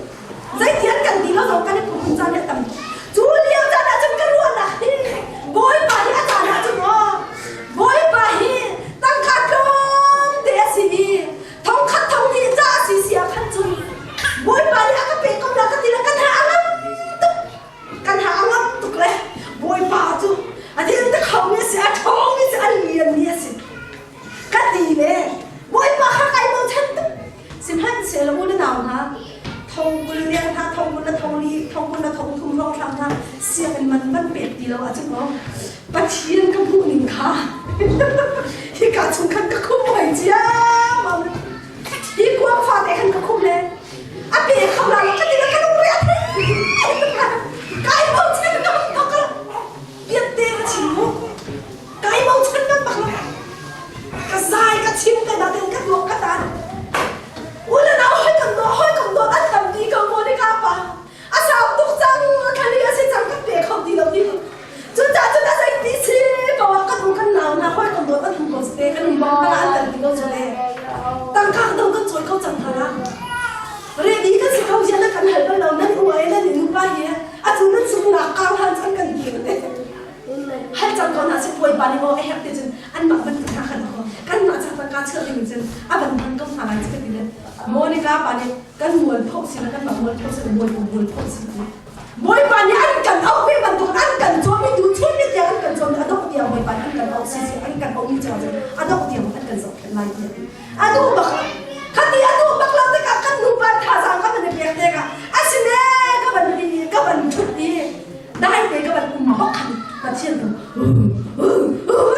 Zeiti an kan ti lo zong kan i phuhrun caan hi a tam tuk. Cu lio caan ah cun ka ruahnak hi Bawipa hi a caan ah cun aw Bawipa hi tangka tlawmte a si i thongkhat thong hnih ca a si si ah khan cun Bawipa nih a ka pek ko la ka ti le kan ha a ngam tuk kan ha a ngam tuk le Bawipa cu a thil te khomi a si a ṭhawngmi si a lianmi a si ka ti le Bawipa kha kai bochan tuk sihmanhsehlaw u le nau hna thong 20 liang hna thong 20 le thong li thong 20 le thong thum hrawng hram hna sianginn man van pek ti lo ahcun maw Pathian ka hmuh ning kha hika chung khan ka khum hoi ciammam. Hi kuang fate khan ka khum le a pe kho la ka ti ka lung re a kai bochan ka bak ka piat te ka chim mu kai bochan ka bak ka zai ka chim te na ten ka duak ka tan ula nau hoi kam do hoi kam do an tam ti ko mo ni ka pa A sau tuk cang, thali a si cang kan pe kho ti lo ti. Cucaah cun a zei ti si ko ah kan u kan nau hna hawi kan dawt an um ko te kan um bang an kan ti ko cu le. Tangka do kan cawi ko cang hna la. Ready kan si ko ziah na kan hal bal lo nan u ai nan nupa hi atu nan sungnak kang han cang kan ti le. Hal cang ko hna si puai pa nih maw a herh ti cun anmah bantuk hna khan ko kanmah ca tangka chuah ding cun a van hman ko hna lai cu ka ti le. Monica pa nih kan mualpho si le kanmah mualpho si le mualpho mualpho si le Bawipa nih an kan auh ve bantuk an kan cawm i tu chun ni tiang an kan cawm i a dongh tiang Bawipa nih an kan auh si si an kan auh mi cungah cun a dongh tiang an kan zohkhenh lai tiah a duh bak khati a duh bak lo tikah kan nupa thazaang ka van i pek tikah a si ne ka van ti ka van ṭhut i dai te ka van um bak khan Pathian tu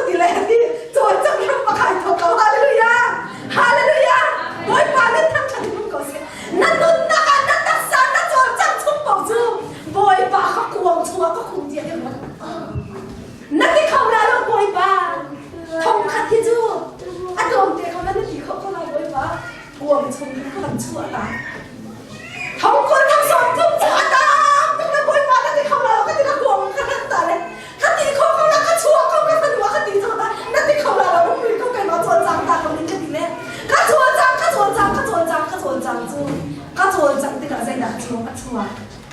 ti le ti cawn cang ram pakhai thok ko hallelujah Hallelujah! Bawipa nan thangṭhat in ko seh. Na nunnak ah na taksa na cawlcangh chung paoh cu Bawipa kha kuang chungah ka khum tiah i ruat. Na ti kho la lo Bawipa. Thongkhat hi cu a tlawmte ko na na ti kho ko lai Bawipa. Kuang chung khan ka van chuah ta. Thongkul thong sawm thum cu a tam tuk le Bawipa na ti kho la lo ka ti ka kuang ka hran ta le ka ti kho ko la ka chuah ko ka fanu ka ti cang ta na ti kho la lo um rih ko keimah cawlcang ta ko ning ka ti le ka cawlcang ka cawlcang ka cawlcang ka cawlcang cu ka cawlcang tikah zeidah chuak a chuak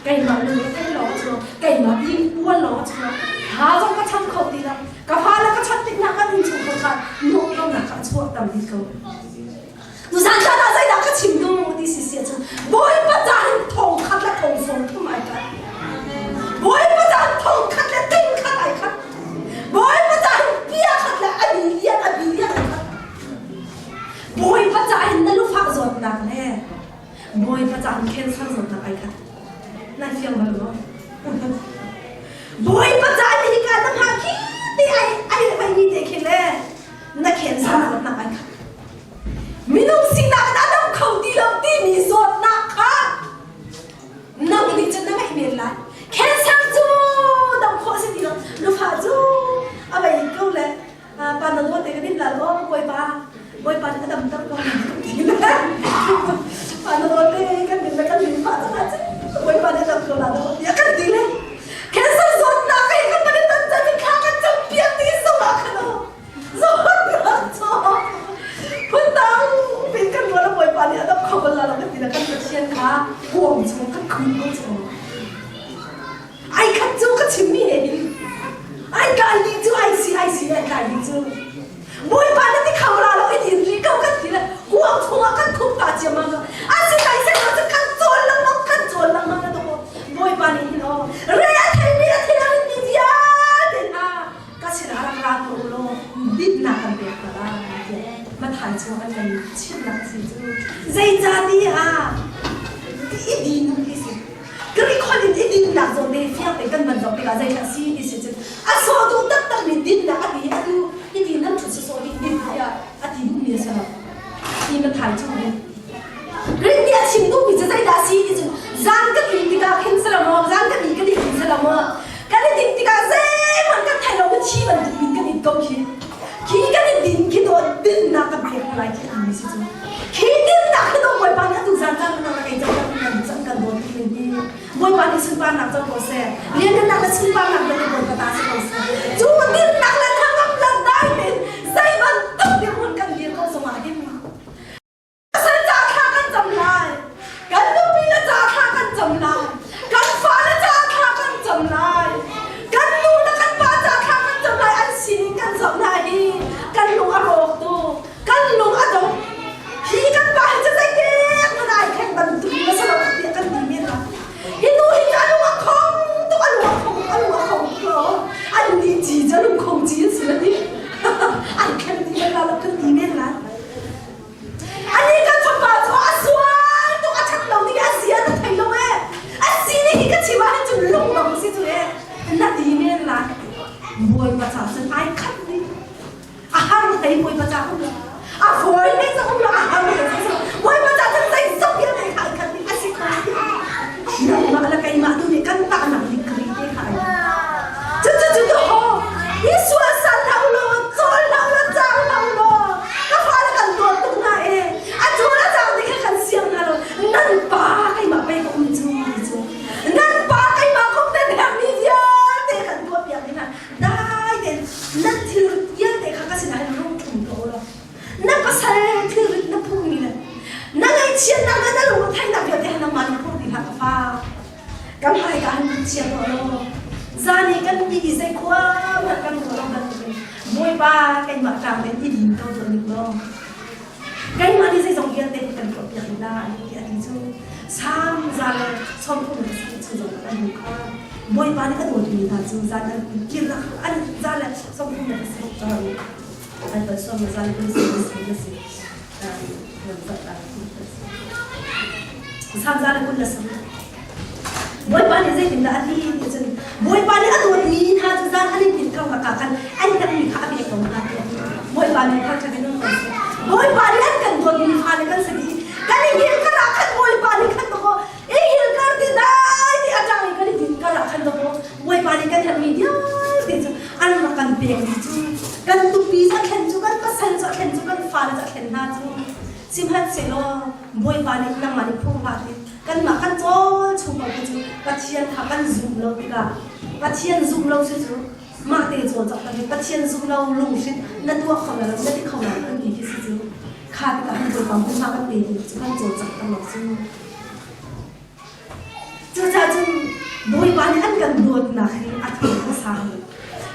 keimah lung a thei lawng a chuak keimah ing puan lawng a chuak ha zong ka cham kho ti lo ka fa le ka chat tik nak kan in chung kho kha nuam lo nak kha a chuak tam bik ko tuzan caan ah zeidah ka chim ding ti si si ahcun Bawipa caan thong khat le thong sawm thum ai khat Bawipa caan thong khat le ting khat ai khat Bawipa caan pia khat le a bi lian a bi lian ai khat Bawipa caan na lufah zawtnak le Bawipa caan cancer zawtnak ai khat nan fiang bal maw Bawipa caan hi ka na hma khi ti ai ai ai mi te khi le na cancer zawtnak ai khat Minung sinak in a dam kho ti lo timi zawtnak kha nang nih cun na ngeih men lai. Cancer cu dam khawh a si ti lo. Lufa cu a vei ko le pa na nawl te ka din la lo bawipa bawipa nih a dam ter ko ti le pa na nawl te kan din le kan din pah cang ah cun bawipa nih a dam ko la lo tiah kan ti le cancer zawtnak he kan kan i ton cang thla kan cam piak ti zong ah khan Phundang pin kan rual Bawipa nih a dam kho bal la lo kan ti le kan Pathian kha kuang chung kan khum ko chung. Ai khat cu ka chimmi he hin ai kai ni cu ai si ai si ai kai ni cu Bawipa na ti kho la lo in in ri ko kan ti le kuang chungah kan khum ta ciammam a si kai se lo cu kan cawl lengmang kan cawl lengmang na to Bawipa nih hin aw re a theimi a thil a rin mi vialte hna ka sinah rak ra tuah u law dinnak kan pek hna lai tiah Matthai chung an kan chimhnak a si cu zeicahtiah i din ti si Greek holh in i dinnak zawn te fiang tein kan van zoh tikah zeidah a si ti si cun a sawh duh taktakmi dinnak a ti atu i din nan ṭhut sawsawh hi din tiah a ti duhmi a si lo hi Matthai chung hin Greek nih a chim duhmi cu zeidah a si ti cun zan kan in tikah khin si lo maw zan kan i kan i din si lo maw Kan i dinh tikah zeihmanh kan thei lo thi bantuk in kan it ko khi. Khi kan i din khi dawt dinnak kan pek hna lai khi timi si cu. Khi dinnak khi dawt Bawipa nih atu zan lung bang si cu e na ti men lai. Bawipa ca cun ai khat dih. A har hlei Bawipa ca um lo. A fawi hlei ca um lo, a har hlei ca um. Bawipa ca cun zeizong vialte kha ai khat dih. A si kho. Nangmah le keimah tu nih kan tahnak degree te kha ai. Cucu cu tu ho i sual san hlah u law, cawl hlah u law, cang hlah u law, ka fale kan dawt tuk hna e. A cawl a cang ti kha kan siang hna lo. Nan pa keimah pei ka um cu ti cu. Nan pa keimah kum nan herhmi vialte kan tuahpiak ding ah dai tein nan thilrit vialte kha ka sinah hin rung ṭhum tuah u law na pasal thilrit na phurmi le na ngaihchiatnak le na lungretheihnak vialte kha nangmah nih phur ti hlah ka fa. Kan hmaika han kan chia tuah law zan i kan ti i zei khua hmanh kan ruah lo bantukin Bawipa keimah ṭang in i din ko tuah ning law keimah nih zeizong vialte hi kan tuahpiak rih lai tiah a ti cu Salm 133 chung zong an hmu kha Bawipa nih a dawtmi hna cu zan an kirnak an 136 caan an van sawm zan kun si Salm 127 Bawipa nih zeitindah a ti ti cun Bawipa nih a dawtmi hna cu zan an in hngilh ko ah khan an herhmi kha a pek ko hna tiah a ti. Bawipa nih kha ṭha in um ko seh. Bawipa nih an kan dawtmi fale kan si dih. Kan i hngilh kar ah khan Bawipa nih khan dawkaw i hngilh kar ti dai ti a ṭang i kan i din kar ah khan dawkaw Bawipa nih kan herhmi vialte cu an rak kan pek dih cu. Kan tupi cu a thlen cu, kan pasal cu a thlen cu, kan fale cu a thlen hna cu. Sihmanhsehlaw Bawipa nih nangmah nih phung hlah ti kanmah kan cawl chung ko cu Pathian kha kan zum lo tikah Pathian zum lo cu cu mah te cawl cak kan Pathian zum lo lunghrinh na tuah kho lo na ti kho lo kan ti khi si cu kha tikah kan Bawipa hmunhma kan pe ti cu kan cawl cak tak lo cu. Cucaah cun Bawipa nih an kan dawtnak hi a thei hmasa hi.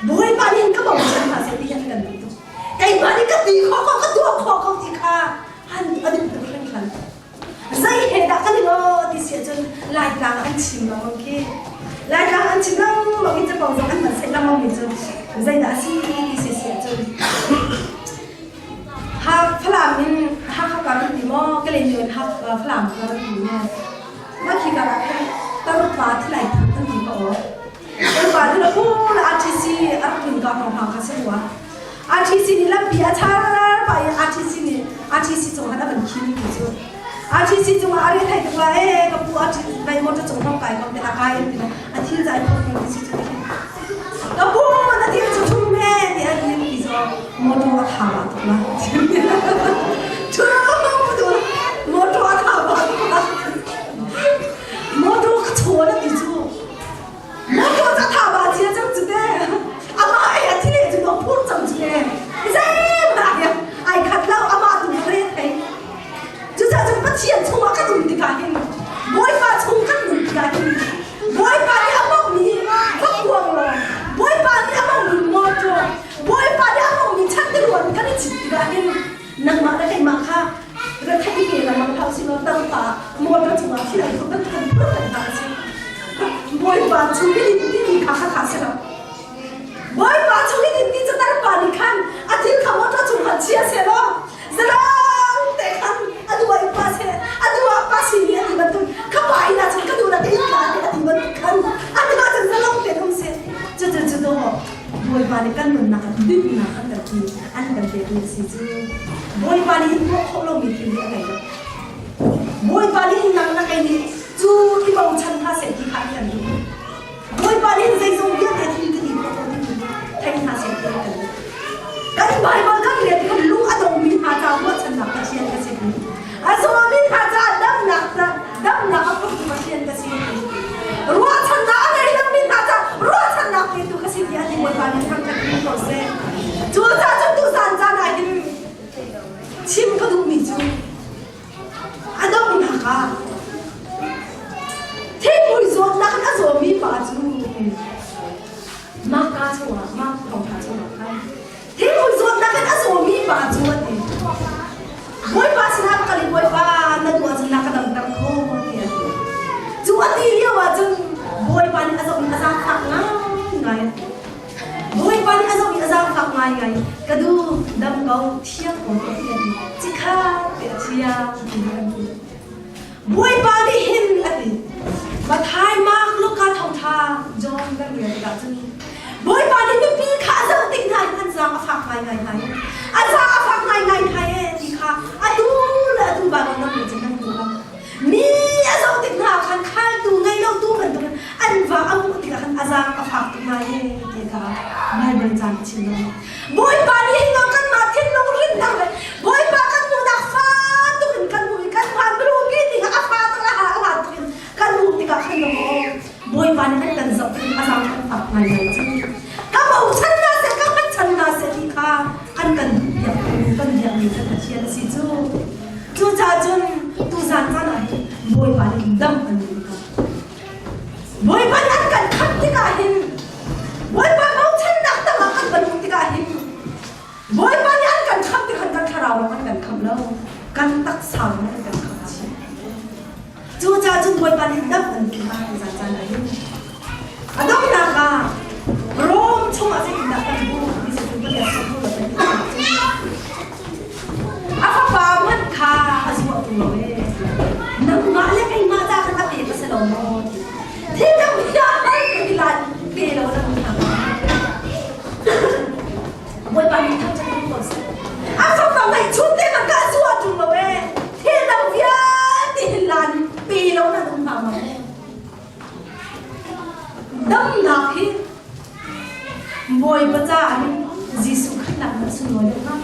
Bawipa nih ka bochan hna seh ti hi an kan duh tuk. Keimah nih ka ti khawh ko, ka tuah khawh ko ti kha an a duh tuk hringhran. Zei he dah kan i law ti si ahcun Laitlang ah an chim lengmang khi. Laitlang an chim lengmang i capo zong an van saih lengmang mi cu zeidah a si ti si si ahcun Hak Falam in Hakha kar an ti maw Kalaymyo in Hak Falam kar an ti maw mah khi kar ah khan Tarpa thilai phut an ti ko Tarpa thil a phul RTC a rak tlun ka hong hang kha si rua RTC nih lampi a char pa i RTC nih RTC cung han a van khin ti cu RTC cung ah a re thai tuk la e ka pu RTC vai motor cung hong kai ko te a kai an ti a thil zai phut ti si cu Ka pu na thil cu thum he ti an nin ti zo motor a tha ba tuk la. Thu motor a tha ba tuk la. Motor ka chaw na ti cu. Motor ca tha ba chia cang cu te. Ama ai a thile cu no phur cang cu te. Zei ma ya ai khat lo ama tu re thei. Cucaah cun Pathian chungah kan um tikah hin Bawipa chung kan nun tikah hin Bawipa nih a hmangmi vakuang law Bawipa nih a hmangmi motor Bawipa nih a hmangmi chantiluan kan i cit tikah hin nangmah le keimah kha retheih pe lengmang hlah usih law tarpa motor cungah thil ai phur bantuk kan phur kan hna a si. Bawipa chung i timi kha kha kha si lo. Bawipa chung i ti cu tarpa nih khan a thil kha motor chung khan chia seh law Zarang te khan a duh ah pa seh a duh ah pa si ni a ti bantuk ka pa inn ah cun ka duh na ka inn ka a ti bantuk khan a duh ah cun zalong te um seh cu cu cu do Bawipa nih kan nunnak ah dinnak an kan ti an kan pekmi a si cu Bawipa nih hin tuah khawh lomi thil hi a ngei lo Bawipa nih hin nang na kei nih cu i bochan hna seh ti kha an duh Bawipa nih zeizong vialte thil ka ti khawh ko timi thei hna seh ti an kan duh. Kan Baibal kan rel tikah lung a dongmi hna ca ruahchannak Pathian ka si. A zawmi hna ca damnak damnak a phurtu Pathian ka si. Ruahchannak a ngei lomi hna ca ruahchannak petu ka si tiah ti Bawipa nih thangṭhat in ko seh. Cucaah cun tuzan caan ah hin chim ka duhmi cu A donghnak ah thingmui zawtnak in a zawmi pa cu mahka chungah mah thawngṭha chungah khan thingmui zawtnak in a zawmi pa cu a ti. Bawipa sinah ka kal i Bawipa na duh ahcun na ka damter kho ti a ti. Cu a ti lio ahcun Bawipa nih a zoh i a zaangfak ngaingai a ti. Bawipa nih a zoh i a zaangfak ngaingai. Ka duh, dam ko, thiang ko tuah ti a ti. Cikhat te a thiang ti an ti. Bawipa nih hin a ti. Matthai, Mark, Luka thawngṭha. kha John kan rel tikah cun Bawipa nih mipi kha a zoh tik hna in an zaang a fak ngaingai hna i a zaang a fak ngaingai hna e ti kha atu le atu Baibal nan rel cun nan hmu lo. Mi a zoh tik hna ah khan khaltu ngei lo tu bantukin an va a hmuh tikah khan a zaang a fak tuk ngai e ti kha Baibal caan a chim lo. Bawipa nih hin kanmah thinlung rinnak le Bawipa kan hmuhnak fa tuk in kan hmuh i kan hmaan biarupi ti kha a fa tuk a ha a hlaan tuk in kan hmuh tikah khan maw Bawipa nih an kan zoh i a zaang kan fak ngaingai cu. Ka bochan hna seh, ka hngatchan hna seh ti kha an kan duhpiak kan biakmi kan Pathian a si cu. Cucaah cun tuzan caan ah hin Bawipa nih dam an duh tikah Bawipa nih an kan khamh tikah hin Bawipa bochannak tangah kan van um tikah hin Bawipa nih an kan khamh tikhan kan thlarau lawng an kan khamh lo, kan taksa lawng an kan khamh chih. Cucaah cun Bawipa nih dam an ti hna zan caan ah hin. A donghnak ah Rom chungah zeitindah kan hmuh ti cu Pathian hmu lo kan ti A fapa hmanh kha a zuah tung lo ee. Nangmah le keimah ca khan a pe ka si lo maw ti. Thil dang hiah bal ka ti lai pe lo na hna. Bawipa nih thangṭhat um ko seh. A fapa ngeihchun te man ka zuah ṭung lo ee. Thil dang vialte hin lan pe lo nan um hnga maw? Damnak hi Bawipa caah hin Jesuh Khrih nak na sunglawi deuh hnga.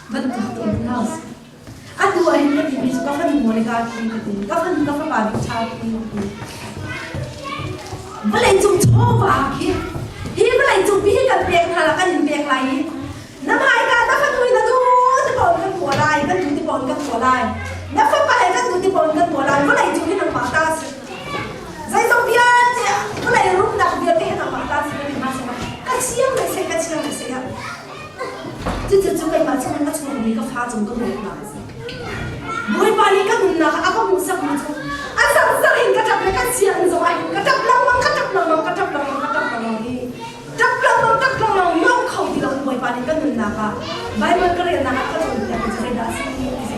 Bantuk tu in house. Atu ah hin ka timi cu ka fanu Monica khi ka ti. Ka fanu ka fapa Victor khi ka ti. Vawleicung chawva khi hi vawleicung pi hi kan pek hna la kan in pek lai i na hmaika na fanu hi na du ti pawn kan tuah lai kan du ti pawn kan tuah lai na fapa he kan du ti pawn kan tuah lai vawleicung hi nangmah ta si zeizong vialte vawlei rumnak vialte hi nangmah ta si ka chiang le seh ka chiang le seh Cucu cu keimah chungin a chuakmi ka fa cung ka dawtnak a si. Bawipa nih ka nunnak ah a ka hmuhsakmi cu a sangsang in ka ṭap le ka sia in zong ah hin ka ṭap lengmang, ka ṭap lengmang, ka ṭap lengmang, ka ṭap lengmang i ṭap lengmang, ṭap lengmang ngau kho ti loin Bawipa nih ka nunnak ah Baibal ka relnak ah ka cawnpiakmi cu zeidah a si ti si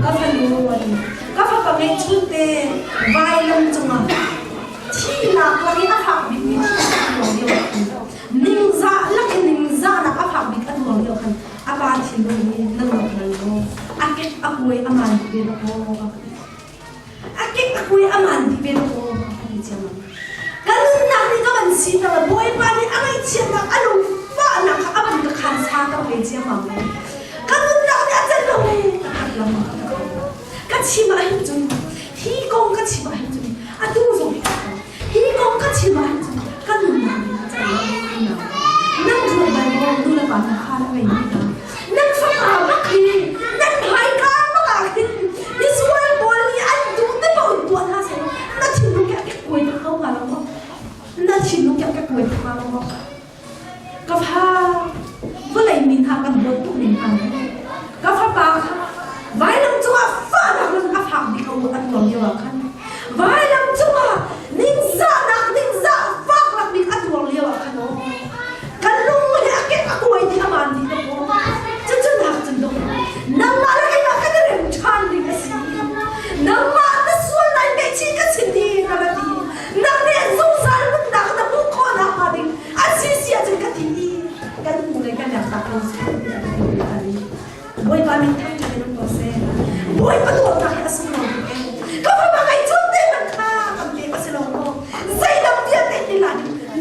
ka fanu a ti. Ka fapa ngeihchun te vailam cungah thihnak lak i a fak bikmi thihnak a tuar lio ah khan Ningzah lakin ningzahnak a fak bik a tuar lio khan a pa thinlung hi nan rak hngal maw? A kek a kuai a maan dih ve lo maw? A ka ti. A kek a kuai a maan dih ve lo maw? A ka ti ciammam. Ka nunnak nih ka van siter Bawipa nih a ngaihchiatnak a lungfahnak kha a van ka khan sa ter ve ciammam le ka nunnak nih a celh lo ka that lengmang ka ka chim ah hin cun hi kong ka chim ah hin cun atu zong hi Hi kong ka chim ahcun ka nunnak nih a celh lo. Nan ruat bal maw nu le pa hna kha na ngei mi hna? Nan fapa bak hi nan hmaika bak ah khin misual pawl nih an duh te paoh in tuah hna seh na thinlung hi a kekkuai tuk ko hnga lo maw? Na thinlung hi a kekkuai tuk hnga lo maw? Ka fa vawlei mi hna kan dawt tuk ning hna ka fapa kha vailam cungah fahnak in a fak bik a an tuar lio ah khan vailam cungah ningzahnak ningzah faknak bik a tuar lio ah khan aw kan lung hi a kek a kuai dih a maan dih tuk cucu nak cun dong nangmah le keimah kan i rem ṭhan ding a si nangmah na sual nai ngaihchih ka sin hi na ra ti nang nih zungzal nunnak na hmuh khawh nakhnga ding a si si ahcun ka ti i kan hmu le kan rak ko Bawipa min thangṭhat in um ko seh. Bawipa dawtnak hi a sunglawi tuk ee. Ka fapa ngai chun te man kha kan pek a si lo maw? Zeidang vialte hi la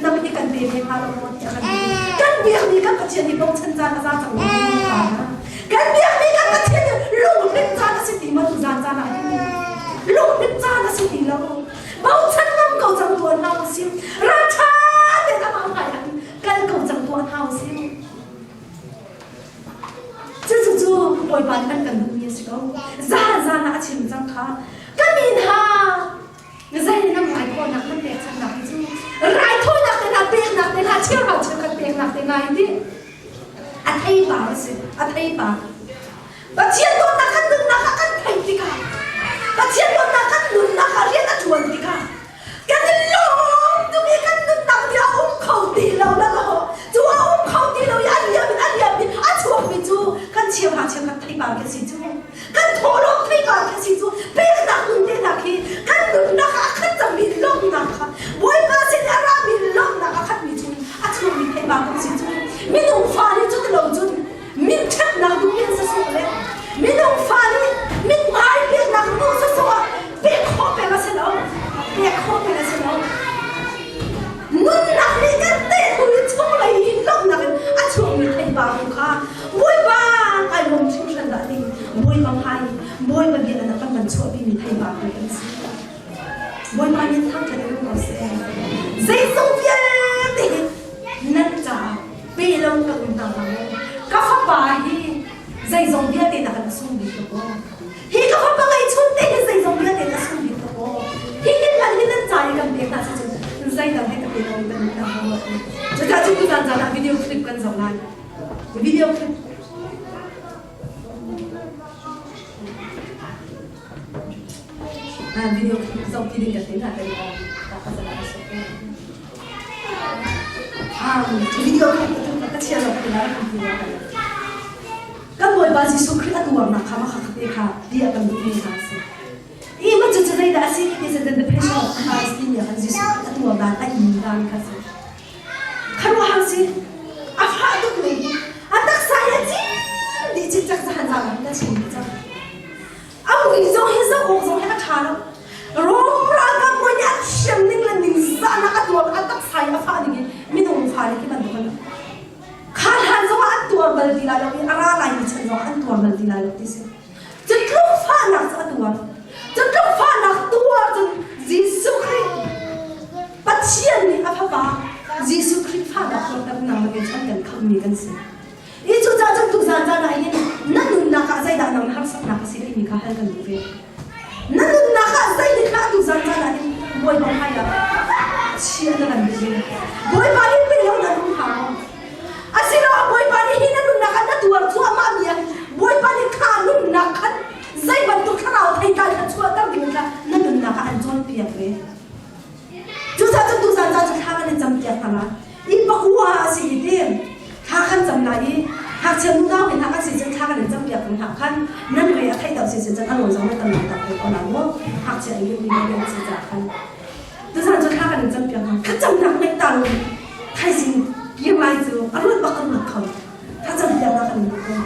nang hi kan pe ve hnga lo maw tiah kan ti. Kan biakmi kan Pathian hi bochan caan a za cang lo Kan biakmi kan Pathian hi lunghrin caan a si ti maw tuzaan caan ah hin lunghrin caan a si ti lo. Bochan ngam ko cang tuan hna usih. Ralṭha tein amah hmai ah kal ko cang tuah hna usih. Cucu cu Bawipa nih an kan duhmi a si ko. Zan zan ah a chim cang kha. Ka mi hna zei nan raithawinak nan pekchanhnak hi cu raithawinak te hna peknak te hna cheuhra cheukhat peknak te ngai ti a theipar a si a theipar Pathian dawtnak kan nunnak ah kan theih tikah Pathian dawtnak kan nunnak ah rian a ṭuan tikah kan i lawm tuk i kan nunnak nih a um kho ti lo na lo cu a um kho ti lo i a liam in a liam i a chuakmi cu kan cheuhra cheukhat theipar khi si cu kan thawhlawm theipar khi si cu peknak nun te hna khi kan. Pek khawh mi a si lo. Nunnak nih kan teh hnu i chunglei i lawmhnak in a chuakmi theipar tu kha Bawipa kai lawm hringhran dah ti Bawipa hmai Bawipa bia in a kan van chuahpimi theipar tu kan si. Bawipa nih thangṭhat in um ko seh. Zeizong vialte hi nan caah pe lo ka um hna hnga maw? Ka fapa hi zeizong vialte na kan sung bik ko. Hi ka fapa ngeihchun te hi zeizong vialte na sung bik ko. Hi hin hlan hi nan ca i kan pek hna si cun zeidang he ka pe lo in kan um hna hnga maw? Cucaah cu tuzan zan ah video clip kan zoh lai. Video clip Video zoh ti ding kan ti na kan Video ka chia lo ka kan ti Kan Bawipa Jesuh Khrih a tuarnak kha makha te kha bia kan duhmi kha a si. I ma cu cu zeidah a si ti the passion of Christ timi ah khan Jesuh Khrih a tuar dan a in dan kha si. Kharuahang si a fah tuk mi a taksa hi a cin dih cikcek zahan zan ka chim cang. A mui zong hi zoh awk zong hi a ṭha lo. Rom ralkap bawi nih a thiam ning le ningzahnak a tuar a taksa i a fah ning i minung fale khi bantuk an kha hlan zong ah an tuar bal ti lai lo i a ra laimi chan zong ah an tuar bal ti lai lo ti si. Cu tluk fahnak cu a tuar. Cu tluk fahnak tuar cun Jesuh Khrih Pathian nih a fapa Jesuh Khrih fahnak tuarter nang le kei cu an kan khamhmi kan si. I cucaah cun tuzan caan ah hin na nunnak ah zeidah nang harsatnak a si timi kha hal kan duh ve. Na nunnak ah zeitik dah tuzan caan ah hin Bawipa hmaiah chia na kan duh ve. Bawipa nih pe lo na um hau. Asiloah Bawipa nih hi na nunnak ah na tuar cuahmah mi ah Bawipa nih kha nunnak khan zei bantuk thlarau theitlai kha chuahter ding kha na nunnak ah an cawnpiak ve. Cucaah cun tuzan caan cu thla kan i campiak hna lai. Inn pakua a si i ti thla kan cam lai i ngakchia nu nau hna kan si cun thla kan in campiak hna khan nan re a theih deuh si cun a lawi zong nan tam tak ve ko lai mu ngakchia i mi nan si caah khan tuzan cu thla kan in campiak hna ka camnak ngeih ta lo thaizing kir lai cu a ruat bak kan ruat kho thla campiaknak kan in duh ko hna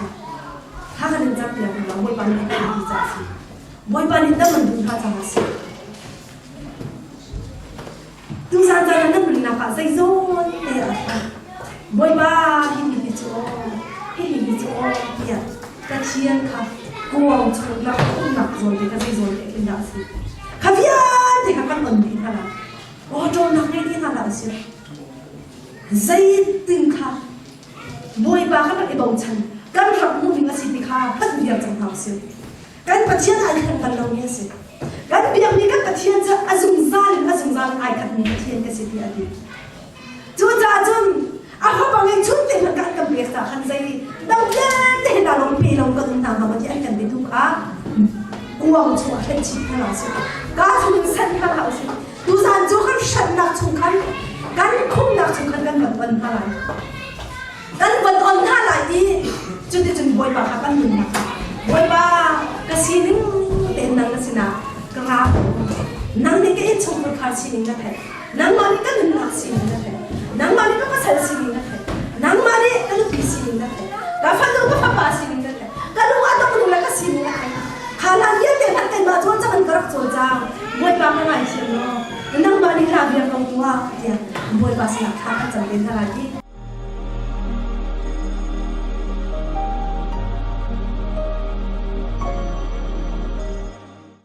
thla kan in campiak hna Bawipa nih a kan ti caah si Bawipa nih dam an duh hna caah si Tuzan caan ah na nunnak ah zeizong te ah khan Bawipa hihi hi cu aw, hihi hi cu aw tiah Pathian kha kuang chungnak umnak zawn te kha zeizong te khin dah a si. Kha vialte kha kan on dih hna lai. Aw ṭawlnak ngei dih hna dah a si. Zeitin kha Bawipa kha kan i bochan, kan rak hmuh ding a si ti kha kan viar cang hna usih. Kan Pathian ai khat bal lomi a si. Kan biakmi kan Pathian cu a zungzal in a zungzal in ai khatmi Pathian ka si tiah a ti. Cucaah cun a fapa ngei chun te hmanh kan kan pek caah khan zei dang vialte he dah lawng pe lo kan um hna hnga maw ti an kan ti tu kha kuang chungah hlet chih hna hlah usih. Ka chung in sanh hna hlah usih. Tuzan cu kan hrannak chung khan kan khumnak chung khan kan van on hna lai. Kan van on hna lai i cuticun Bawipa kha kan nunnak Bawipa ka sining tein nang na sinah ka ra ko. Nang nih ka innchungkhar khar sining na theih. Nangmah nih ka nunnak sining na theih. Nangmah nih ka pasal sining na theih. Nangmah nih ka nupi sining na theih. Ka fanu ka fapa sining na theih. Ka lung a dong le ka sining na theih. Kha hlan vialte hmanh keimah cawl cang in ka rak cawl cang. Bawipa ka ngaithiam law nangmah nih hla viar ko tuah tiah Bawipa sinah thla kan cam ve hna lai i.